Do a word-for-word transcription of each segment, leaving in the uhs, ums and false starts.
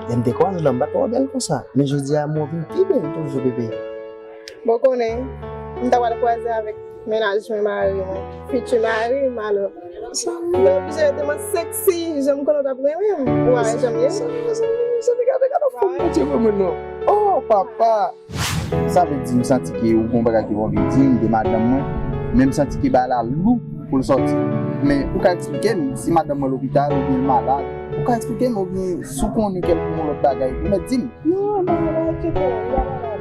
Lè m te kwaze w la, m pa t wè w bèl konsa. Men jodi a, mwen vin pi bèl toujou, bebe. Bon, konnen, m ta pral kwaze avèk mennaj mwen, mari mwen. Fiti mari m, alò. Mwen oblije rete mwen seksi, jan m konnen w t ap renmen m. Ou pa wè jan m ye? Sa, sa, sa, sa, gade, gade fanm Bondye ban mwen non. Oh, papa! Sa vle di, m santi ke ou gen yon bagay ke w anvi di m de madanm mwen, men m santi ke bagay la lou pou l sòti. Men ou ka eksplike m si madanm mwen lopital oubyen l malad? Ou ka eksplike m oubyen si w konnen kèlkonk yon lòt bagay, ou mèt di m. Non, non, non, non, kite, li pa malad.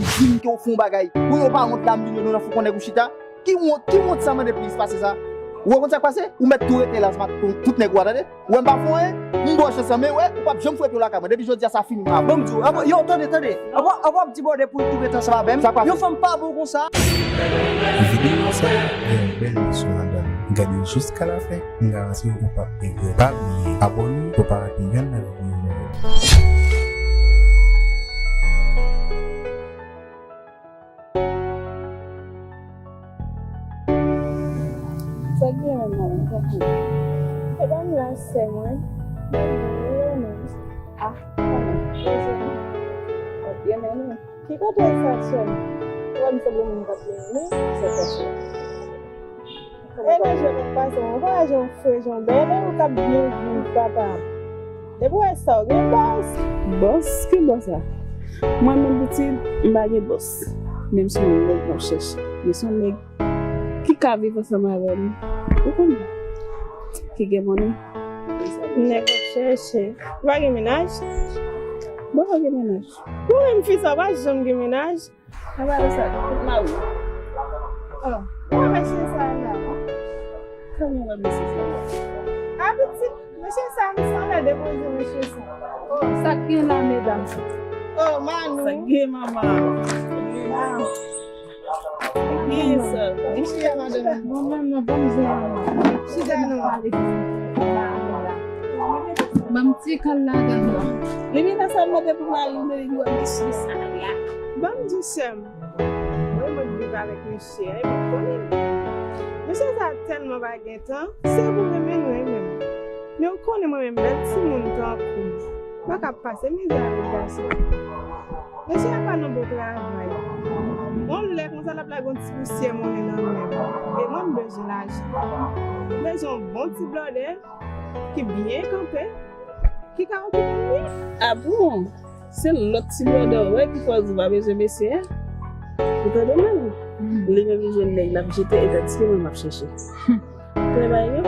Di m ke w fè yon bagay. Ou yo pa wont la, m vin yo nan fou konnen kou chita. Ki wont, ki wont sa mande plis pase sa? Ou wè konn sa k pase? Ou mèt tou rete la, sa tout nèg ou a tande. Ou wè m pa fè anyen, m ba w chans lan, men wè, ou p ap janm foure pye w lakay mwen. Depi jodi a, sa fini. Ah, ban m di w, ah, yo, tande, tande. Apa, apa w ap di bòdè pou l tou rete ansanm avè m? Sa k pase? Yon fanm pa bon konsa. Videyo sa a gen yon bèl leson ladan l. Gade l jiska lafen, m garanti w ou p ap regrèt. Pa bliye abòne pou w pa rate yonn nan videyo nou yo. Sa k gen menm, manmi? Tanpri. E pa m la, sè mwen. Mwen, mwen, mwen. Ah, mwen, mwen. Mwen byen, men non. Ki kote sa, sè m? Ou wè m sanble moun k ap plere, wi, sè, sè, sè. E nan jwèt w ap pase, mwen pa wè jan w fre, jan w bèl, e ou k ap byen viv, papa. Depi w wè sa, w gen bòs. Bòs? Ki bòs sa? Mwen menm pitit, m pa gen bòs. Men m se yon nèg m ap chèche. Men se yon nèg ki ka viv ansanm avè m. Ou konprann? Ki gen monnen. Nèg w ap chèche. Ou pa gen mennaj? Bon, pa gen mennaj. Ou menm fi sa, w pa janm gen mennaj? Apa de sa, tout mari. Oh, ou wè mesye sa la? Kòman w wè mesye sa la? A pitit, mesye sa, m sanble depoze mesye sa. Oh, sa k gen la, medam? Oh, Manou. Sa k gen, manman? Ah. Ki sa? Mesye a, madanm. Bon, manman, ban m zen manman. Chita non. Ban m ti kal ladan nan. Limena sa mande pou mari m, li wè mesye sa la. Ban m di sè m. Mwen, mwen viv avèk mesye a, e mwen konnen l. Mesye sa tèlman pa gen tan, se pou renmen l renmen m. Men ou konnen mwen menm, bèl timoun tankou m, m pa ka pase mizè avèk gason. Mesye a pa nan bon travay. Yon lè konsa, l ap lage yon ti pousyè monnen nan men m. E mwen, m bezwen lajan. M bezwen yon bon ti blòdè ki byen kanpe, ki ka okipe m byen. Ah bon? Se lòt ti blòdè w wè ki fè w di w pa bezwen mesye a? Ou tande menm? Li menm li jwenn nèg l ap jete, e tandiske mwen m ap chèche. Trè bay yo.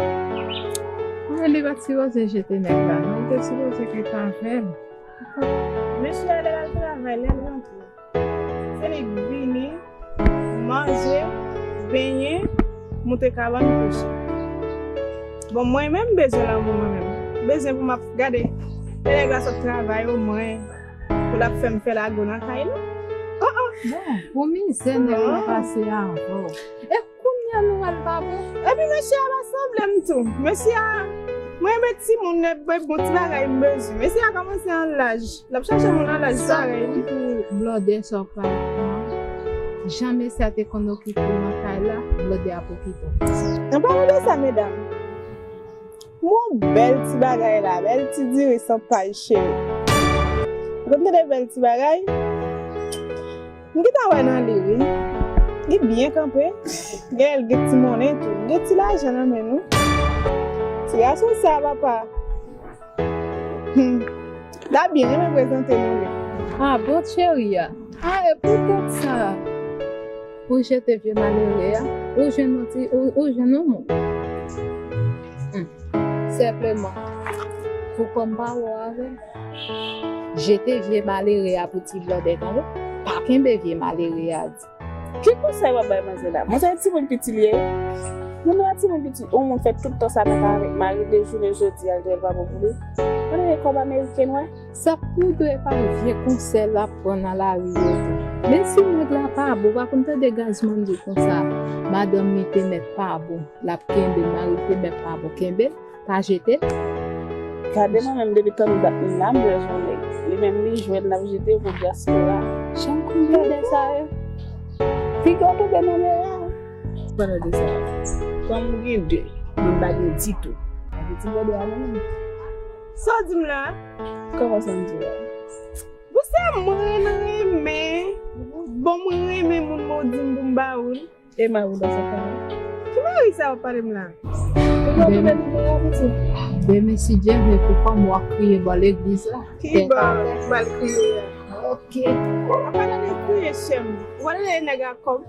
Men li pa t sipoze jete nèg la, non. Li te sipoze rete avè l. Mesye a, lè l al travay, lè l rantre, se li k vini, manje, benyen, moute kabann, kouche. Bon, mwen menm, m bezwen lanmou mwen menm. M bezwen pou m ap gade lè nèg la sot travay, omwen, pou l ap fè m fè lago nan kay la. Oh, oh. Bon, pou mizè nèg la pase avè w. E kounye a nou wè l pa bon. Epi mesye a pa sanble m tou. Mesye a, mwen renmen timoun, e bon ti bagay m bezwen. Mesye a kòmanse an laj. L ap chache moun an laj parèy li. Pou blòdè sa w pral pran. Jan mesye a te konn okipe w nan kay la, blòdè ap okipe w. An palan de sa, medam, m wè yon bèl ti bagay la, bèl ti diri san pay, cheri. Ou konn tande bèl ti bagay? M gentan wè nan li, wi. Li byen kanpe. Genlè l gen ti monnen tou. Gen ti lajan nan men nou. Ti gason sa, papa. Hmm. L ap byen renmen prezante nou li. Ah, bon, cheri a. Ah, e poutèt sa, ou jete vye malere a, ou jwenn yon ti, ou, ou jwenn yon moun. Hmm. Senpleman, pou kòm pa wè w avè l, jete vye malere a pou ti blòdè, tande? Pa kenbe vye malere a di. Ki konsèy w ap bay manzè la? Manzè timoun piti li ye. Moun nan timoun piti, yon moun fè tout tan sa nan kay avèk mari, de jounen jodi a, l te wè l pa bon pou li. Tande kòb ameriken wè. Sa pou dwe pa vye konsèy l ap pran nan lari yo tou. Men si nèg la pa bon, pa konn tande Gazman di konsa, madanm li te mèt pa bon, l ap kenbe, mari l te mèt pa bon, kenbe l, pa jete l. Gade mwen menm depi tan dat m la, m bezwen nèg. Li menm li jwenn l ap jete pou dyaspora. Janm konn gade sa yo. Figi w tonbe nan mè a. Palan de sa, kòm ou gen de, mwen m pa gen ditou. Epi ti blòdè a menm. Sa w di m la? Kòman sa m di w la? Bon, se mwen renmen. Bon, mwen renmen moun mwen di m pou m ba ou l. E mari w nan sa ka la? Ki mari sa w ap pale m la? Ou pa konn nimewo a, pitit? Demen, si Dye vle, pou kòm w ap kriye bò legliz la. Ki bò m pral kriye a? Ok. Apa tande kriye, sè m. Ou pa tande nèg la kòb?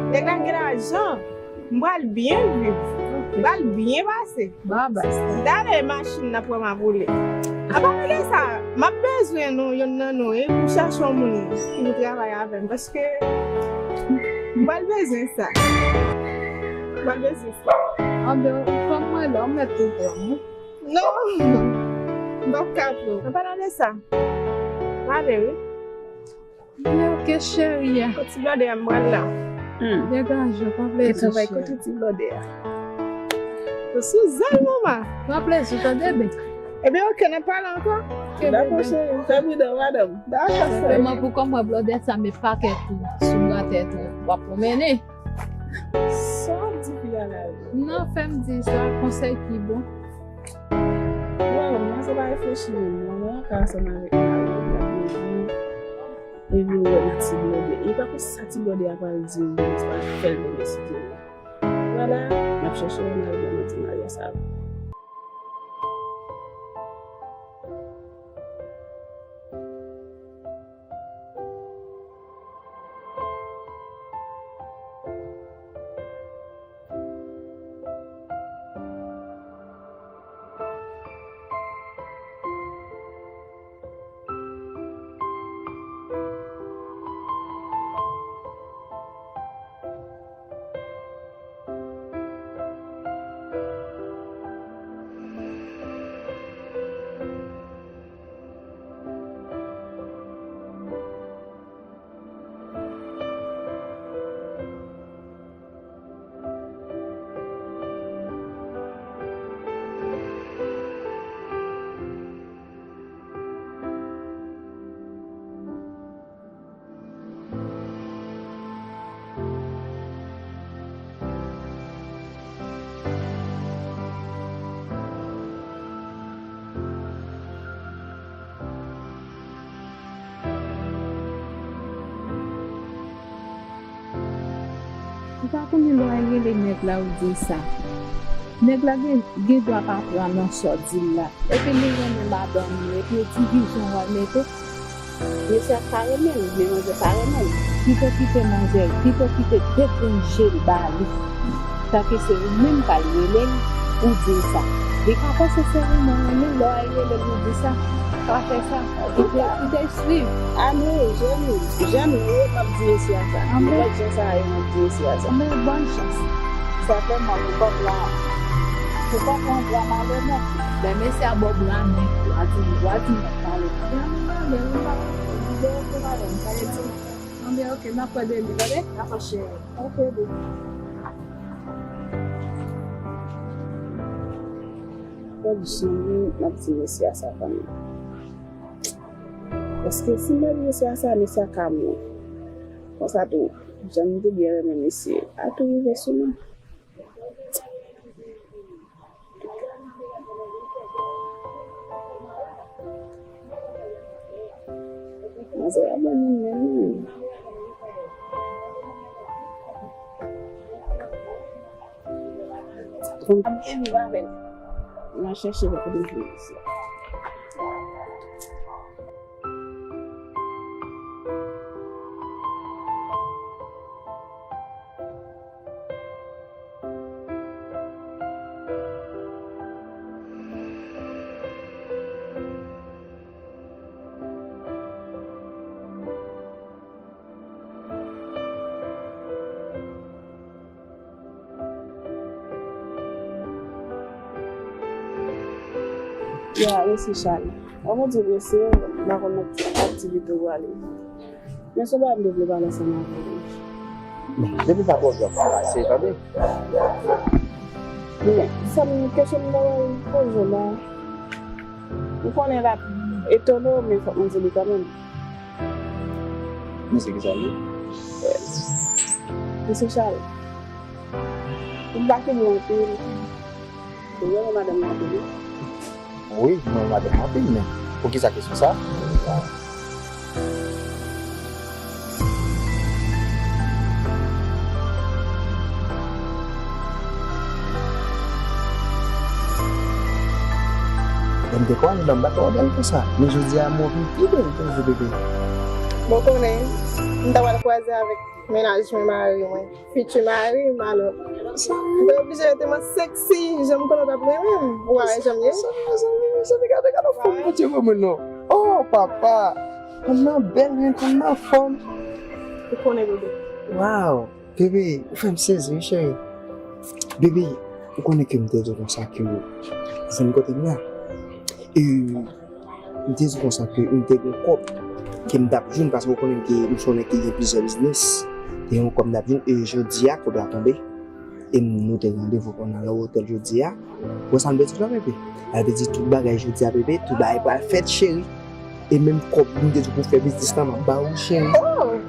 Nèg la gen lajan. M pral byen viv. M pral byen pase. Dale machin nan pran m ap woule. Apa tande sa, m ap bezwen nou, yonn nan nou, e pou chache yon moun ki pou travay avè m, paske m pral bezwen sa. M pral bezwen sa. Anben, ou pran mwen la, ou mèt tou pran mwen. Non, m p ap ka pran. Apa tande sa. Pale, wi. Byen, ok, cheri a. Kot ti blòdè a m pral la. Hmm. Degaje w, pa plezi, cheri. Travay kote ti blòdè a. Ou sou zèl, manman. Pa plezi, tande byen. Ebyen, ok, n ap pale ankò. Ok, bebe. Dakò, cheri. Fè bidon, madanm. Dakò, cheri. Sèlman pou kòman blòdè sa met pakèt ou sou bra tèt ou, w ap pwomennen. Sa w ap di fi a la, wi? Non, fè m di sa, konsèy ki bon. Waw, manzè pa reflechi menm. Manman an ka ansanm avèk mari l, l ap viv. Epi ou wè nan ti blòdè. E pa konn sa ti blòdè a pral di l, li pral fè l demen si Dye vle. Vwala, m ap chèche yon mari pou mwen di Maria sa. Ou pa konnen lè w al rele nèg la, ou di l sa. Nèg la gen, gen dwa pa pran nan sa w di l la. Epi li renmen madanm li, epi divizyon w al mete. Mesye a pa renmen l, men manzè pa renmen l. Pito kite manzè, pito kite degranje l ba li. Tanke se ou menm k al rele l, ou di l sa. Li ka panse se ou menm renmen l, lè w al rele l, ou di sa. Pa fè sa. Kite, kite l swiv. Ann, wi, jèn, jèn yo, m ap di mesye a sa. Nenpòt jan sa ye, m ap di mesye a sa. Anben, bòn chans. Sètènman, pou kòb la, pou kòb la, w a pran bra malè nèt. Lè mesye a ba w bra nèt, w a di, w a di nèt pale. Bra malè, ou pa, ou pa, ou pa, ou pa, ou pa, Anben, ok, n ap pran de li, tande? Dakò, cheri. Ok, bebe. Kòb jan m ap di mesye a sa kanmenm. Paske si m pa di mesye a sa, mesye a ka mouri. Konsa tou, jan m te byen renmen mesye a tou rive sou mwen. Manzè a bon moun menm, wi. Konn ap byen viv avè l. Mwen chèche lòt kote pou misye. Ya, mèsi, Charles. An, Bondye blese w, m pa konn nan ki aktivite w prale. Men se pa m te vle pale ansanm avè w. Depi sa pwoblèm pa pase, tande. Men, sa m kesyon m ta pral poze w la, m konnen l ap etone w, men fòk mwen di li kanmenm. Mesye ki sa l ye? Mesye Charles. M pa kenbe w anpil. Ou renmen madanm nan anpil, wi. Wi, mwen renmen madanm mwen anpil, men poukisa kesyon sa? Lè m te konnen non, m pa t wè w bèl konsa. Men jodi a, mwen vin pi bèl toujou, bebe. Bon, konnen, m ta pral kwaze avèk mennaj mwen, mari mwen. Fiti mari m, alò. Mwen oblije rete mwen seksi, jan m konnen w t ap renmen m. Ou pa wè jan m ye? Sa, sa, sa, gade, gade fòm Bondye ban mwen non. Oh, papa! Fanm nan bèl, men fanm nan anfòm. Ou konnen, bebe. Wow! Bebe, ou fè m sezi, wi, cheri. Bebe, ou konnen ke m te di w konsa ke ou jwenn kote m la. E M te di konsa ke m te gen kòb ke m t ap jwenn, paske ou konnen ke m se yon nèg ki gen plizyè biznis. Te gen yon kòb m t ap jwenn, e jodi a, kòb la tonbe. E m, nou te gen randevou pou n al nan otèl jodi a. Ou wè sa m te di w la, bebe? Sa vle di tout bagay jodi a, bebe, tout bagay pral fèt, cheri. E menm kòb m te di w pou fè biznis la, m ap ba ou, cheri. Oh!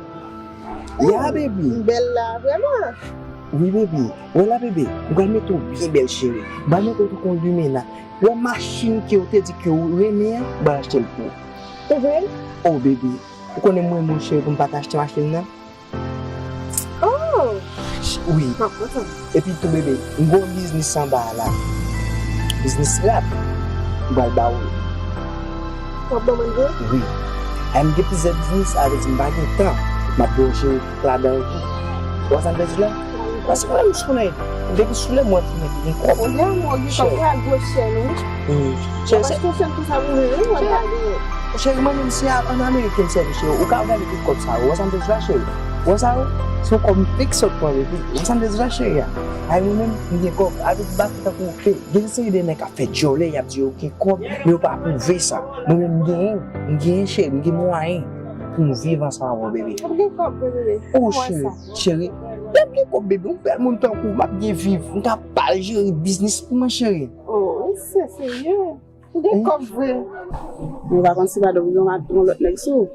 Ya, bebe. M bèl la, vrèman. Wi, bebe. Wè la, bebe. M pral mete w byen bèl, cheri. M pral mete w tankou yon limena. Wè machin ke w te di ke w renmen an, m pral achte l pou ou. Se vre? Oh, baby, ou konnen mwen, mon cheri, pou m pa ta achte machin nan? Oh! Wi. M ap kontan. Epi tou, baby, m gon biznis anba a la. Biznis rap. M pral ba ou. W ap ban mwen l vre? Wi. Ay, m gen plizyè biznis, sa vle di m pa gen tan. M ap ba w jere tout ladan l tou. Ou wè sa m vle di la? Paske mwen menm sou nèg, depi sou lè mwen fini gen kòb. Ou gen kòb, ou gen kòb, ou al gwo chè, non? Chè, se konsa pou sa pou mwen, wi, mwen pa gen. Chè, mwen menm se an Amerik ke m sèvi, chè. Ou ka gade tout kòb sa yo. Ou wè sa m vle di la, chè? Ou wè sa yo? Se yon kòb m fiks sot pran, epi. Ou wè sa m vle di la, chè? Ay, mwen menm, m gen kòb. Avèk bak tankou, gen seri de nèg k ap fè djòlè, y ap di yo gen kòb, men yo pa pwouve sa. Mwen menm, m genyen, m genyen, cheri, m gen mwayen pou m viv ansanm avè w, bebe. Ou gen kòb, bebe. Oh, cheri, cheri. Lè m gen kòb, bebe, yon bèl moun tankou w, m ap byen viv. M ka pa jere biznis pou mwen, cheri. Oh, se serye. Ou gen kòb vre. Mwen pa konn si madanm ou gen yon lòt nèg sou ou.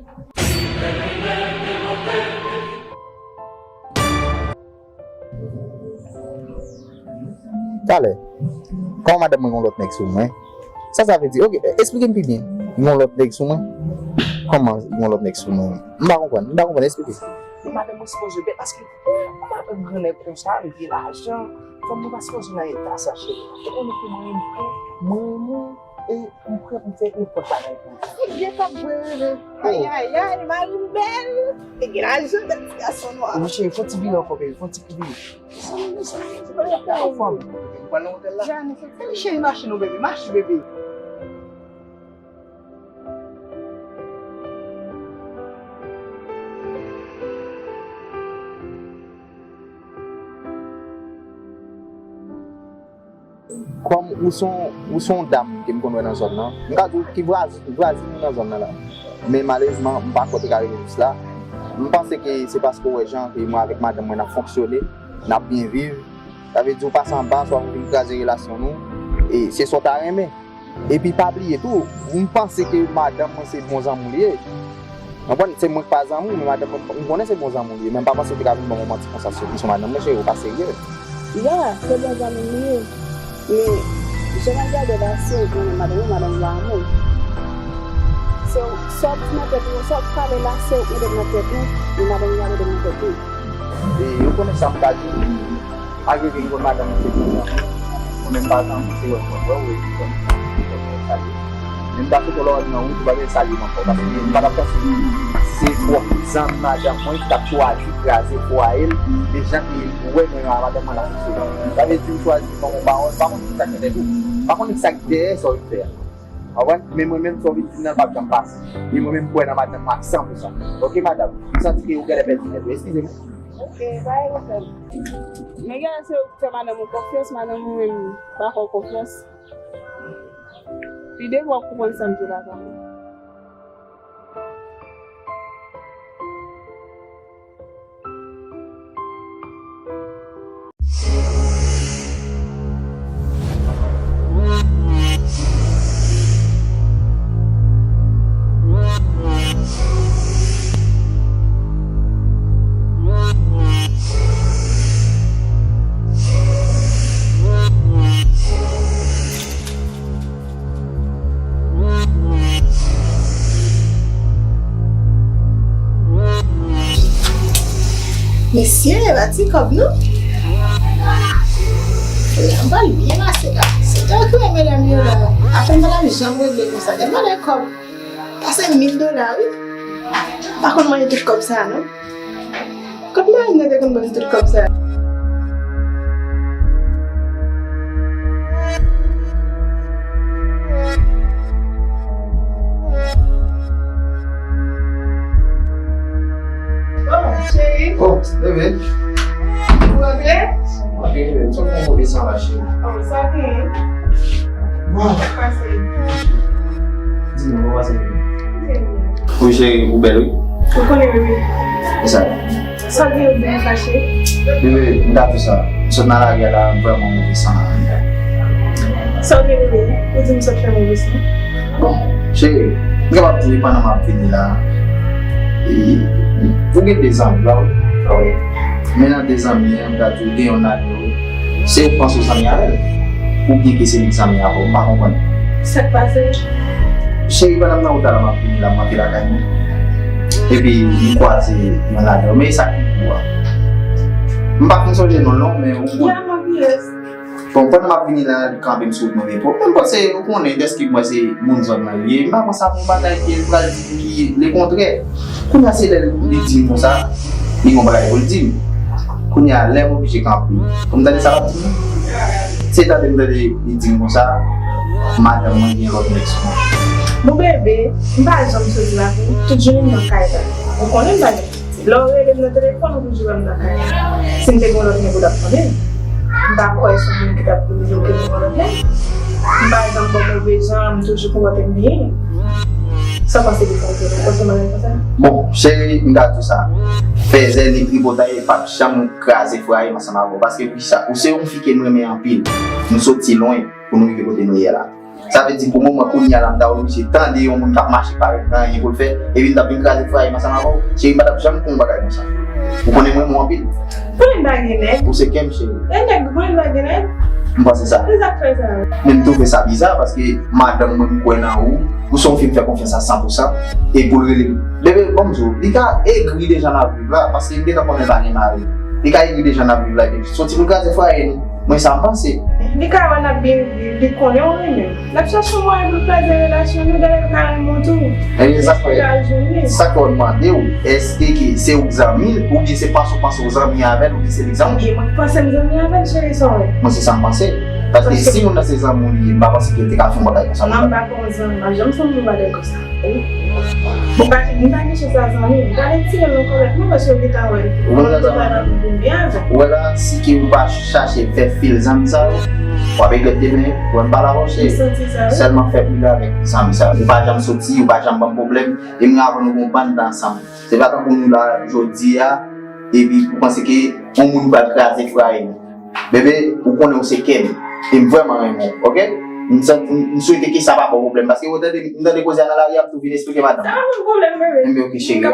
Talè. Kòman madanm mwen gen yon lòt nèg sou mwen? Sa sa vle di? Oke, esplike m pi byen. Gen yon lòt nèg sou mwen? Kòman gen yon lòt nèg sou mwen? M pa konprann. M pa konprann. Esplike. Madanm mwen sipoze bèl paske yon madanm gran nèg konsa, li gen lajan. Fanm mwen pa sipoze nan eta sa, cheri. Ou konnen ke mwen renmen, mwen renmen. E m prè pou m fè nenpòt bagay pou ou. Ou gen kòb vre, bebe. Ayayay, mari m bèl. Li gen lajan, bèl ti gason nwa. Wi, cheri, fè yon ti vire ankò, bebe, fè yon ti vire. Mezanmi, mezanmi, mezanmi, gade fanm. Ou pral nan otèl la? Gade, cheri, mache non, bebe, mache, bebe. Kòm ou se yon, ou se yon dam ke m konn wè nan zòn nan, m ka di w ki vwazi-, vwazin nou nan zòn nan la. Men malerezman, m pa kwè te ka rive jis la. M panse ke se paske w wè jan ke mwen avèk madanm mwen n ap fonksyone, n ap byen viv. Sa vle di w pase anba, swa ou vin kraze relasyon nou, e se sa w ta renmen. Epi pa bliye tou, m panse ke madanm mwen se bon zanmi w li ye. Konprann, se mwen k pa zanmi w, men madanm mwen, m konnen se bon zanmi w li ye, men m pa panse w te ka vin ban m yon manti konsa sou kesyon madanm mwen, cheri, ou pa serye. Ya, se bon zanmi m li ye. Men, jan m ap gade la, se ou k renmen madanm ou, madanm ou pa renmen w. Se ou, sa w ap di nan tèt ou, sa w ap pale la, se ou k mete l nan tèt ou, men madanm ou pa mete l nan tèt ou. E ou konnen sa m ka di w, malgre ke m konn madanm mwen se bon zanmi, mwen menm pa zanmi, se wè mwen wè w, epi konn sa m di w, mwen salye w. Men m ta swete w lè w rive nan wout, ou pa bezwen salye m ankò, paske m pa t ap panse se pwòp zanmi madanm mwen ki t ap chwazi kraze fwaye l, men jan ke ou wè mwen a madanm mwen ap fonksyone. Sa vle di ou chwazi ban m yon pawòl, ou pa konn ki sa k nan tèt ou, ou pa konn ki sa k dèyè sa w vin fè a. Konprann? Men mwen menm, sa w vin di m nan, l p ap janm pase. E mwen menm, m kwè nan madanm mwen a san pou san. Oke, madanm? M santi ke ou genlè pèdi tèt ou. Eskize m. Oke, pa gen pwoblèm. Men genlè se ou ki fè madanm ou konfyans, madanm ou menm pa fè w konfyans. Pi devan w ap konprann sa m di w la kanmenm. Mesye, pa ti kòb non. Anba l byen pase la. Se te okipe medam yo la. Afè m pa t ap janm regle konsa. Gad valè kòb. Pase mil dola, wi. Pa konn manje tout kòb sa non. Kot Marina te konn ban m tout kòb sa? Oh, cheri. Oh, bebe. Ou antre? Ok, bebe, m sot fè yon kote san la, cheri. Oh, sa byen. Bon. Sa k pase? Di m, kòman w pase, bebe? Wi, cheri, ou bèl, wi. Ou konnen, bebe. E sa? Sa w gen, ou byen fache? Bebe, m ta di w sa. M sot nan lari a la, m vrèman move san la. Sa w gen, bebe? Ou di m sot fè move san? Bon, cheri, m kapab di w pandan m ap vini la. E, ou gen de zanmi la, wi. Wi. Men nan de zanmi an, m ta di w gen youn ladan yo. Se ou k panse w zanmi avè l? Oubyen ke se li k zanmi avè w? M pa konprann. Sa k pase? Cheri, pandan m nan wout la, m ap vini la, m antre lakay mwen. Epi, m kwaze youn ladan yo. Men e sa k pi gwo a. M pa fin sonje non l non, men ou konn. Bon, pandan m ap vini la, li kanpe m sou wout mwen, men pwoblèm pa se, ou konnen, dèske mwen se moun zòn nan li ye. M pa konn sa pou bagay ke li pral di m ki lekontrè. Kounye a se lè li di m konsa, li gen yon bagay pou l di m. Kounye a, lè m oblije kanpe, pou m tande sa l ap di m. Se tande m tande li di m konsa, madanm mwen gen lòt nèg sou mwen. Bon, bebe, m pa janm soti lakou, tout jounen m nan kay la. Ou konnen m pa gen Lè w rele m nan telefòn, ou toujou wè m nan kay la. Si m te gen yon lòt nèg, ou t ap tande m. M pa kwè se yon moun ki t ap di w ke m gen yon lòt nèg. M pa janm ba w move jan, m toujou konpòte m byen. Sa w panse de sa, ou panse m renmen konsa? Bon, cheri, m ka di w sa. Fèzè ni tripotay p ap janm kraze fraye m ansanm avè w. Paske poukisa? Ou se yon fi ke m renmen anpil. Nou soti lwen pou nou rive kote nou ye la. Sa vle di pou moman kounye a la, m ta oblije tande yon moun k ap mache parèt nan anyen pou l fè, epi m t ap vin kraze fraye m ansanm avè w. Cheri, m pa t ap janm fè yon bagay konsa. Ou konnen m renmen w anpil. Konnen m pa gen nèg. Ou se kè m, cheri. E nèg, konnen m pa gen nèg. M panse sa. Se sa k fè sa. Men m twouve sa biza, paske madanm mwen, m kwè nan ou. Ou se yon fi m fè konfyans a san pou san. E pou l rele m, bebe, ban m di w, li ka egri deja nan viv la, paske m gentan konnen l pa gen mari. Li ka egri deja nan viv la, epi soti pou l kraze fraye nou. Mwen sa m panse. Li ka wè n ap byen viv, li konnen w renmen l. L ap chache yon mwayen pou l kraze relasyon nou, dayè l ka renmen w tou. Ebyen, sa k fè, sa k fè w mande w, èske ke se ou k zanmi l, oubyen se panse w panse w zanmi avè l, oubyen se li k zanmi w? Ebyen, mwen k panse m zanmi avè l, cheri, sa w wè. Mwen se sa m panse. Paske si moun nan se zanmi w li ye, m pa panse ke l te ka fè yon bagay konsa. Non, m pa fè yon zanmi, m pa janm fè yon bagay konsa. Bon. M pa, m pa gen chans a zanmi. M pa retire l nan kòlèt non, paske ou gentan wè l. Ou konn sa zanmi? Ou wè la, si ke ou pa chache fè fil zanmi sa yo, w ap regrèt demen, ou wè m pale avè w, se sèlman fè pil avèk zanmi sa yo. Ou pa janm soti, ou pa janm ban m pwoblèm, e m rapò nou gon bann tan ansanm. Se pa tankou nou la jodi a, epi ou panse ke yon moun pral kraze fraye nou. Bebe, ou konnen ou se kè m. E m vrèman renmen w, oke? M santi, m, m swete ke sa pa ba w pwoblèm, paske ou tande, m tande koze a nan lari a, m tou vin esplike madanm. Sa pa ban m pwoblèm, bebe. Enben, oke, cheri.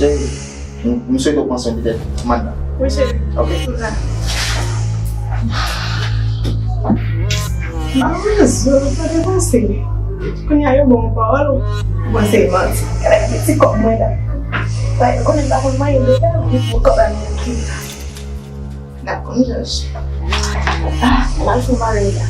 Cheri, m, m swete w pran swen de tèt ou, madanm. Wi, cheri. Ok. M la. Mawozo, sa te pase. Kounye a yo ban m pawòl, ou panse e manti. Gade ti kòb mwen la. Bay, konnen m pa konn manyen de la, m pou kòb la nan ki. N ap konn jòj. Ah, m al fè mare la.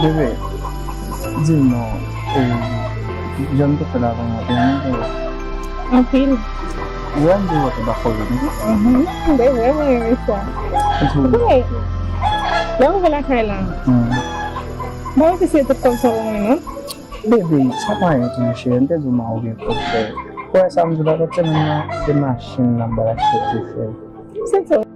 Bebe, di m non, e, jan m te fè l avan an, te renmen w? Anpil. Ou wè m te wè w te ba kòb yo, non? Mhm, m te vrèman renmen sa. Ou konnen, lè m rive lakay la, hmm, m pa mete se tout kòb sa pou mwen, non. Bebe, sa pa anyen tou, monchè. M te di w m a ouvri pòt fè. Ou wè sa m di w la, lòt semèn nan, se machin nan m pral achte pou fè. Se tou.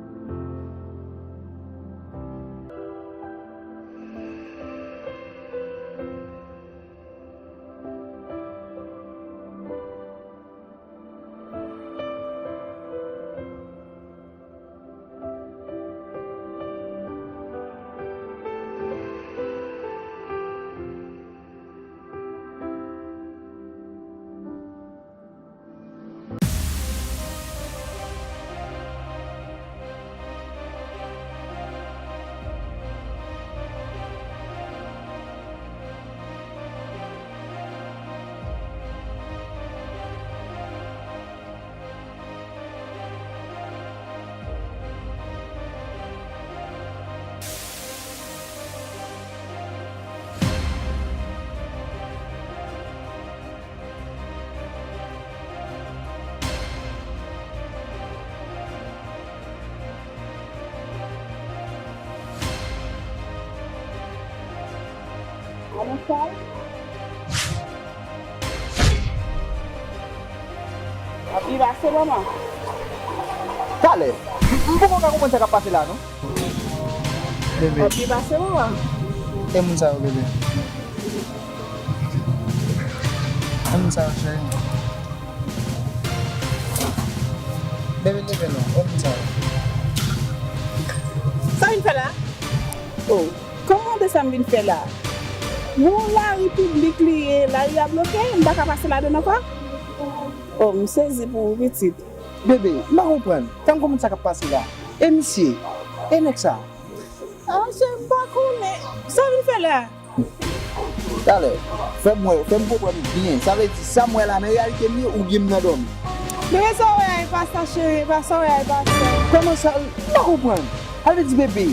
Ap byen pase, manman. Talè. M, m poko ka konprann sa k ap pase la, non. Bebe. Ap byen pase, manman. E moun sa yo, bebe? E moun sa yo, cheri? Bebe, leve non. E moun sa yo? Sa vin fè la? Oh, kòman de sa m vin fè la? Bon, lari piblik li ye, lari a bloke, m pa ka pase ladan ankò. Oh, m sezi pou ou, pitit. Bebe, m pa konprann. Fè m konprann sa k ap pase la. E misye? E nèg sa? Ah, chè, m pa konnen. Sa vin fè la? Talè, fè m wè, fè m konprann byen. Sa vle di, sa m wè la nan reyalite m ye oubyen m nan dòmi? Bebe, sa w wè a, e pa sa, cheri, e pa sa w wè a, e pa sa. Kòman sa? M pa konprann. Sa vle di, bebe,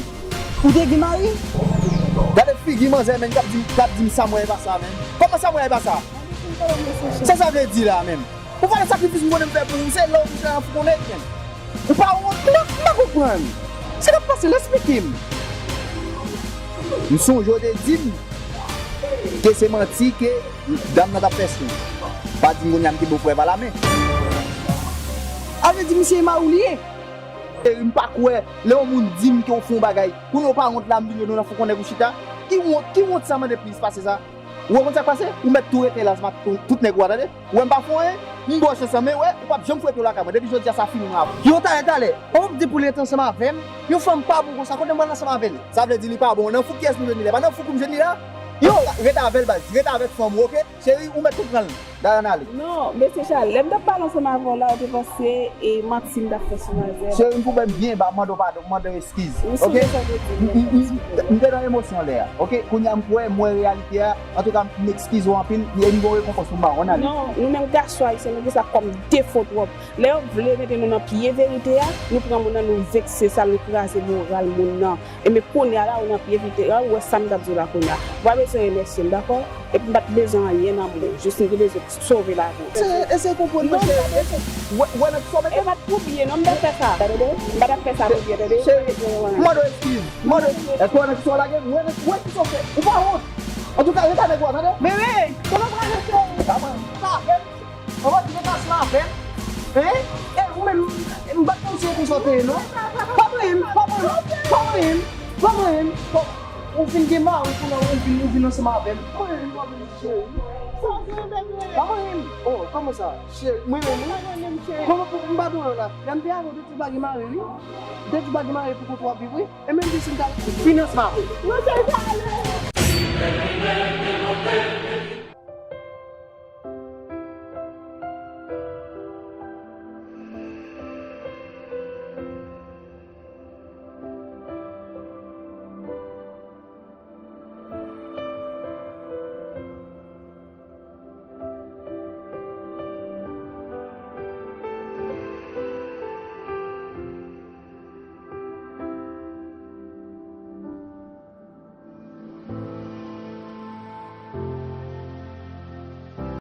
ou te gen mari? Gade figi manzè, menm, k ap di, k ap di m sa m wè, e pa sa, menm. Kòman sa m wè a, e pa sa? Sa sa vle di la, menm? Ou pa wè sakrifis m konnen m fè pou ou, se lè w vin fè an fou konnen, menm. Ou pa wont, m pa, m pa konprann. Sa k ap pase la, esplike m. M sonje w te di m, Ke se manti ke dam nan t ap fè swen. Pa di m kounye a m kenbe w frè pa lamen. A vle di misye e mari w li ye? Cheri, m pa kwè lè yon moun di m ke w fè yon bagay, kounye a w pa wont la m vin jwenn ou nan fou konnen pou chita. Ki wont, ki wont sa mande plis pase sa? Ou wè konn sa k pase? Ou mèt tou rete la ansanm ak tout, tout nèg ou a, tande? Ou wè m pa fè anyen? M ba w chans lan, men wè, ou p ap janm fouye pye w lakay mwen. Depi jodi a, sa fini mwen avè w. Yon talè, talè, ou p ap di pou l rete ansanm avè m? Yon fanm pa bon konsa, kote m pral ansanm avè l? Sa vle di li pa bon. Nan fou kiyès m jwenn li la? E pa nan fou kou m jwenn li la? Yo, rete avè l, baz. Rete avèk fanm ou, oke? Cheri, ou mèt tou pran l. Dayana ale. Non, mesye Charles, lè m t ap pale ansanm avè w la, ou te panse e manti m t ap fè sou manzè. Cheri, m twouve m byen ba, m mande w padon, m mande w eskiz. M sonje sa w te di m, m, m, m, m te nan emosyon lè a, oke? Kounye a m kwè, m wè reyalite a. Antouka, m eskize w anpil, e m gen yon rekonpans pou m ba w, ann ale. Non, nou menm gason ayisyen, nou gen sa kòm defo twòp. Lè yo vle mete nou nan pye verite a, nou pran moun nan, nou vekse sa, nou kraze moral moun nan. Ebyen kounye a la, ou nan pye verite a, ou wè sa m t ap di w la kounye a. Ou pa bezwen remèsye m, dakò? Epi m pa t bezwen anyen nan men w, jis m te bezwen sove lavi w. Eseye konprann mwen, cheri. Wè, wè nan ki sa w mete m. E pa t pou byen non m t ap fè sa, tande? M pa t ap fè sa pou byen, tande? Cheri, m mande w eskiz. M mande w, èske w wè nan ki sa w lage m? Wè nan, wè ki sa w fè. Ou pa wont. Antouka, rete avèk ou a, tande? Men, men, kòman w pral rete? Sa mwen. Sa fè m. Anvan di rete ansanm avè m. Hein? E ou menm, m pa t konn se konsa w te ye, non. Pa manyen m, pa manyen m, pa manyen m, pa manyen m. Bon, ou fin gen mari, kounye a ou vin, ou vin ansanm avè m. Pa manyen m, pa manyen m, cheri. Pa manyen m. Oh, kòman sa? Cheri, mwen menm, wi. Kòman pou m pa dwe la? Lè m te avè w, ou te di w pa gen mari, wi. Ou te di w pa gen mari, pou kont w ap viv, wi. E menm jan si m ta fini ansanm avè w.